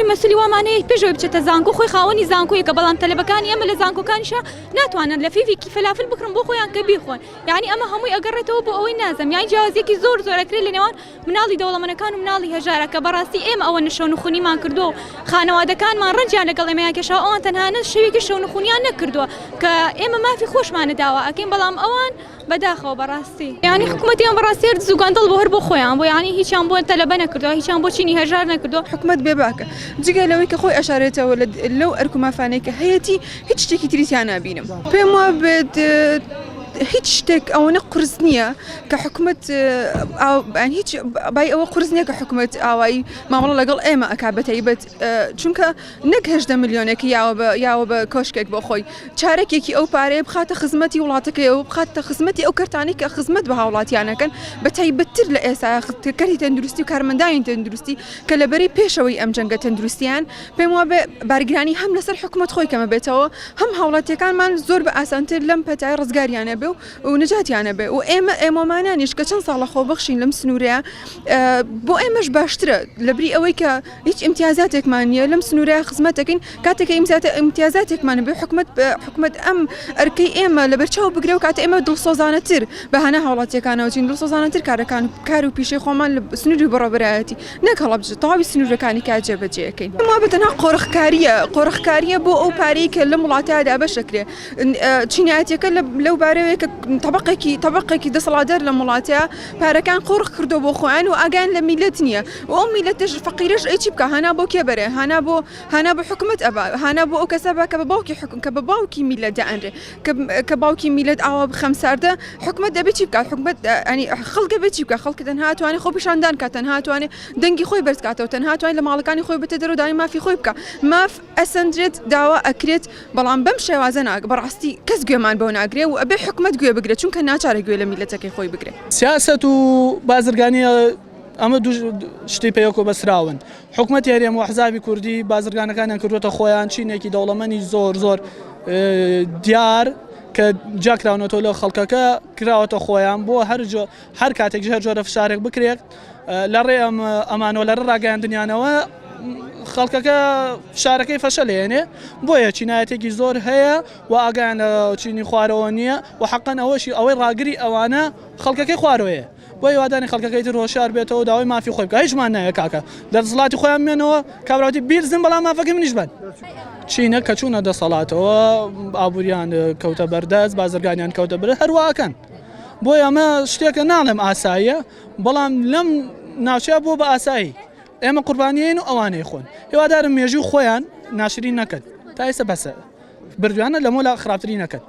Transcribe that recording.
کوڕی مەسولی وامان هەیە پێش ئەوەی بچێتە زانکۆ خۆی خاوەنی زانکۆیەکە بەڵام تەلەبەکانی ئێمە لە زانکۆکانیشا ناتوانن لەفیفێکی فەلافل بکڕن بۆ خۆیان کە بیخۆن یانی ئەمە هەمووی ئەگەڕێتەوە بۆ ئەوەی نازم یانی جیاوازیەکی زۆر زۆر ئەکرێت لە نێوان مناڵی دەوڵەمەنەکان و مناڵی هەژارە کە بەڕاستی ئێمە ئەوە نشەونخونیمان کردووە و خانەوادەکانمان ڕەنجیان لەگەڵ ئێمەیان کێشاوە ئەوان تەنها نە شەوێکی شەونخونیان نەکردووە کە ئێمە مافی خۆشمانە داوا ئەکەین بەڵام ئەوان بەداخەوە بەڕاستی یانی حکومەتی ئەم بەڕاستی هەر دز و گەندەڵ بۆ هەر بۆ خۆیان بۆ یانی هیچیان بۆ تەلەبە نەکردووە هیچیان بۆ چینی هەژار نەکردووە. حکومەت بێ باکە جگە لەوەی کە خۆی ئەشارێتەوە لەو ئەرک و مافانەی کە هەیەتی هیچ شتێکی تری تیا نابینم. پێم وابێت هیچ شتێک ئەوەنە قورس نییە کە حکومەت هیچ بای ئەوە قورس نییە کە حکومەت ئاوایی مامەڵە لەگەڵ ئێمە ئەک بەتایبەت چونکە نەک 18 ملیۆنێکی یاوە بە یاوە بە کۆشکێک بۆ خۆی چارەکێکی ئەو پارەیە بخاتە خزمەتی وڵاتەکەیەوە بخاتە خزمەتی ئەو کەرتانەی کە خزمەت بە هاوڵاتیانەکەن بە تایبەتتر لە ئێستا کەرتی تەندروستی و کارمەندانی تەندروستی کە لە بەرەی پێشەوەی ئەم جەنگە تەندروستیان پێم وابێ بارگرانی هەم لەسەر حکومەت خۆی کەمە بێتەوە هەم هاوڵاتیەکانمان زۆر بە ئاسانتر لەم پەتای ڕزگاریانە بێ و نەجاتیانە بێ و ئێمە ئێمەمانانیش کە چەند ساڵە خۆبەخشین لەم سنوورەیە بۆ ئێمەش باشترە لەبری ئەوەی کە هیچ ئیمتیازاتێکمان نییە لەم سنوورە خزمەت دەکەین کاتێک کە ئیمتیازاتێکمان هەبێ حکومەت حکومەت ئەم ئەرکەی ئێمە لەبەرچاو بگرێ و کاتێ ئێمە دڵسۆزانەتر بە هانا هاوڵاتیەکانەوە چین دڵسۆزانەتر کارەکان کار و پیشەی خۆمان لە سنووری بەڕێوەبەرایەتی نەک هەڵەبجە تەواوی سنوورەکانی کار جێبەجێ ئەکەین. ئەمە بە تەنها قۆرخکارییە قۆرخکارییە بۆ ئەو پارەی کە لەم وڵاتەیا دابەش دەکرێ چینایەتیەکە لەو بارەوەیە کە تەبەقێکی تەبەقێکی دەسەڵاتدار لەم وڵاتەیا پارەکان قۆرخ کردووە بۆ خۆیان و ئاگایان لە میللەت نییە و ئەو میللەتەش فەقیرەش ئەی چی بکا هانا بۆ کێ بەرێ هانا بۆ هانا بۆ حکومەت ئەبا هانا بۆ ئەو کەسە با کە بە باوکی حکوم کە بە باوکی میللەت دائەنرێ کە کە باوکی میللەت ئاوا خەمساردە حکومەت دەبێ چی بکات حکومەت ئەنی خەڵک دەبێ چی بکات خەڵک تەنها توانێ خۆپیشاندان کات تەنها توانێ دەنگی خۆی بەرز کاتەوە تەنها توانێ لە ماڵەکانی خۆی بێتە دەرەوە داوای مافی خۆی بکا ماف ئەسەندرێت داوا ئەکرێت بەڵام بەم شێوازە نا بەڕاستی کەس گوێمان بۆ ناگرێ و ئەبێ حکومەت گوێ بگرێت چونکە ناچارە گوێ لە میللەتەکەی خۆی بگرێ. سیاسەت و بازرگانی ئەمە دوو شتی پێیەکەوە بەستراون. حکومەتی هەرێم و ئەحزابی کوردی بازرگانەکانیان کردووەتە خۆیان، چینێکی دەوڵەمەنی زۆر زۆر دیار کە جیاکراونەتەوە لە خەڵکەکە کراوەتە خۆیان بۆ هەر هەر کاتێک هەر جۆرە فشارێک بکرێت لە ڕێ ئەم ئەمانەوە لە ڕێ ڕاگەیاندنیانەوە خەڵکەکە فشارەکەی فەشە لێنێ بۆیە چینایەتێکی زۆر هەیە و ئاگایان لە چینی خوارەوە نییە و حەقەن ئەوەشی ئەوەی ڕاگری ئەوانە خەڵکەکەی خوارەوەیە بۆ هیوادانی خەڵکەکەی تر هۆشیار بێتەوە داوای مافی خۆی بکە هیچمان نایە کاکە لە دەسەڵاتی خۆیان بمێنەوە کابراوتی بیرزن بەڵام مافەکەی منیش بن چینە کە چوونە دەسەڵاتەوە ئابووریان کەوتە بەردەست بازرگانیان کەوتە بەر هەرواکەن بۆیە ئەمە شتێکە ناڵێم ئاساییە بەڵام لەم ناوچەیە بووە بە ئاسایی ئێمە قوربانیین و ئەوانەی خۆن هیوادارم مێژوو خۆیان ناشرین نەکەن تا ئێستا بەسە بردویانە لەمۆ لا خراپتری نەکەن.